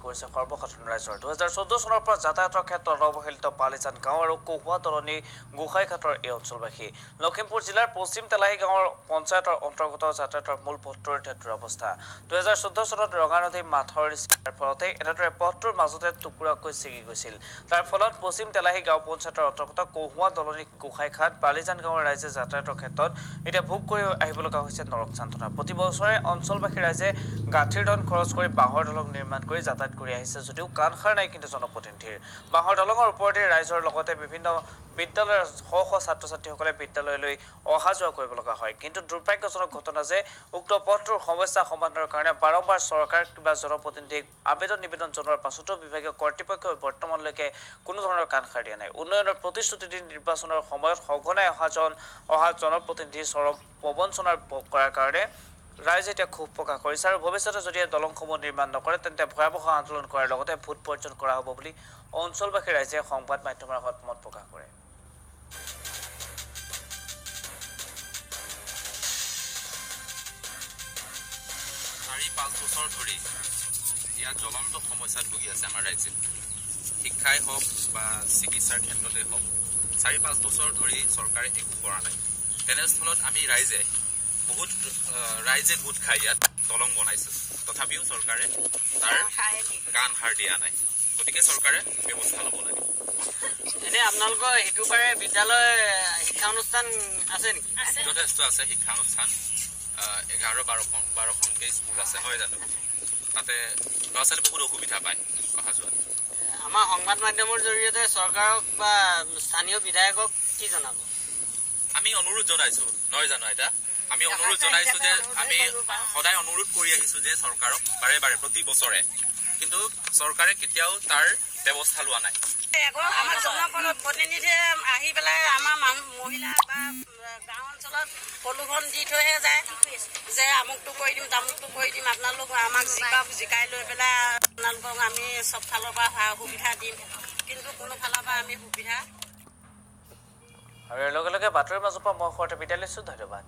পৰিছে সৰ্বসাধাৰণ ৰাইজৰ। 2014 চনৰ পৰা যাতায়াতৰ ক্ষেত্ৰত অৱহেলিত বালিজান গাঁও আৰু কহুৱা দলনি গোসাঁইঘাটৰ এই অঞ্চলবাসী। লখিমপুৰ জিলাৰ পশ্চিম তেলাহী গাঁৱৰ পঞ্চায়তৰ অন্তৰ্গত যাতায়াতৰ মূল পথটোৰ এতিয়া দুৰৱস্থা। 2014 চনত ৰঙা নদী মাথাউৰি ছিঙাৰ ফলতে এনেদৰে পথটোৰ মাজতে টুকুৰাকৈ ছিগি গৈছিল। তাৰ ফলত পশ্চিম তেলাহী গাঁও পঞ্চায়তৰ অন্তৰ্গত কহুৱা দলনি গোসাঁইঘাট বালিজান গাঁৱৰ ৰাইজে যাতায়াতৰ ক্ষেত্ৰত এতিয়া ভোগ কৰি আহিব লগা হৈছে নৰক যাতনা। প্ৰতি বছৰে অঞ্চলবাসী ৰাইজে গাঁঠিৰ ধন খৰচ কৰি বাঁহৰ দলং নিৰ্মাণ কৰি যাতায়াত কৰি আহিছে যদিও কাণসাৰ নাই কিন্তু জনপ্ৰতিনিধিৰ। বাঁহৰ দলঙৰ ওপৰতে ৰাইজৰ লগতে বিভিন্ন বিদ্যালয়ৰ শ শ ছাত্ৰ ছাত্ৰীসকলে বিদ্যালয়লৈ অহা যোৱা কৰিব লগা হয়। কিন্তু দুৰ্ভাগ্যজনক ঘটনা যে উক্ত পথটোৰ সমস্যা সমাধানৰ কাৰণে বাৰম্বাৰ চৰকাৰ কিবা জনপ্ৰতিনিধিক আবেদন নিবেদন জনোৱাৰ পাছতো বিভাগীয় কৰ্তৃপক্ষই বৰ্তমানলৈকে কোনো ধৰণৰ কাণসাৰ দিয়া নাই। উন্নয়নৰ প্ৰতিশ্ৰুতি দি নিৰ্বাচনৰ সময়ত সঘনাই অহা জনপ্ৰতিনিধি চৰম প্ৰবঞ্চনাৰ কৰাৰ কাৰণে ৰাইজে এতিয়া ক্ষোভ প্ৰকাশ কৰিছে আৰু ভৱিষ্যতে যদি এই দলংসমূহ নিৰ্মাণ নকৰে তেন্তে ভয়াৱহ আন্দোলন কৰাৰ লগতে ভোট বৰ্জন কৰা হ'ব বুলি অঞ্চলবাসী ৰাইজে সংবাদ মাধ্যমৰ আগত মত প্ৰকাশ কৰে। চাৰি পাঁচ বছৰ ধৰি ইয়াত জ্বলন্ত সমস্যাত ভুগি আছে আমাৰ ৰাজ্যে। শিক্ষাই হওক বা চিকিৎসাৰ ক্ষেত্ৰতে হওক, 4-5 বছৰ ধৰি চৰকাৰে একো কৰা নাই। তেনেস্থলত আমি ৰাইজে বহুত ৰাইজে গোট খাই ইয়াত দলং বনাইছোঁ, তথাপিও চৰকাৰে তাৰ কাণ সাৰ দিয়া নাই। গতিকে চৰকাৰে ব্যৱস্থা ল'ব লাগে। এনে আপোনালোকৰ সিটো পাৰে বিদ্যালয় শিক্ষানুষ্ঠান আছে নেকি? যথেষ্ট আছে শিক্ষানুষ্ঠান। 11-12খনকৈ স্কুল আছে, হয় জানো? তাতে ল'ৰা ছোৱালী বহুত অসুবিধা পায় অহা যোৱাত। আমাৰ সংবাদ মাধ্যমৰ জৰিয়তে চৰকাৰক বা স্থানীয় বিধায়কক কি জনাব? আমি অনুৰোধ জনাইছোঁ, নহয় জানো আইতা? আমি অনুৰোধ জনাইছোঁ যে আমি সদায় অনুৰোধ কৰি আহিছোঁ যে চৰকাৰক বাৰে বাৰে প্ৰতি বছৰে, কিন্তু চৰকাৰে কেতিয়াও তাৰ ব্যৱস্থা লোৱা নাই। আমাৰ জনপ্ৰতিনিধিয়ে আহি পেলাই আমাৰ মহিলা বা গাঁও অঞ্চলত প্ৰলোভন দি থৈহে যায় যে আমুকটো কৰি দিম তামুকটো কৰি দিম, আপোনালোক আমাক জিকাওক, জিকাই লৈ পেলাই আপোনালোকক আমি চব ফালৰ পৰা সুবিধা দিম, কিন্তু কোনো ফালৰ পৰা আমি সুবিধা। আৰু ইয়াৰ লগে লগে বাতৰিৰ মাজৰ পৰা মই ঘৰতে বিদায় লৈছোঁ। ধন্যবাদ।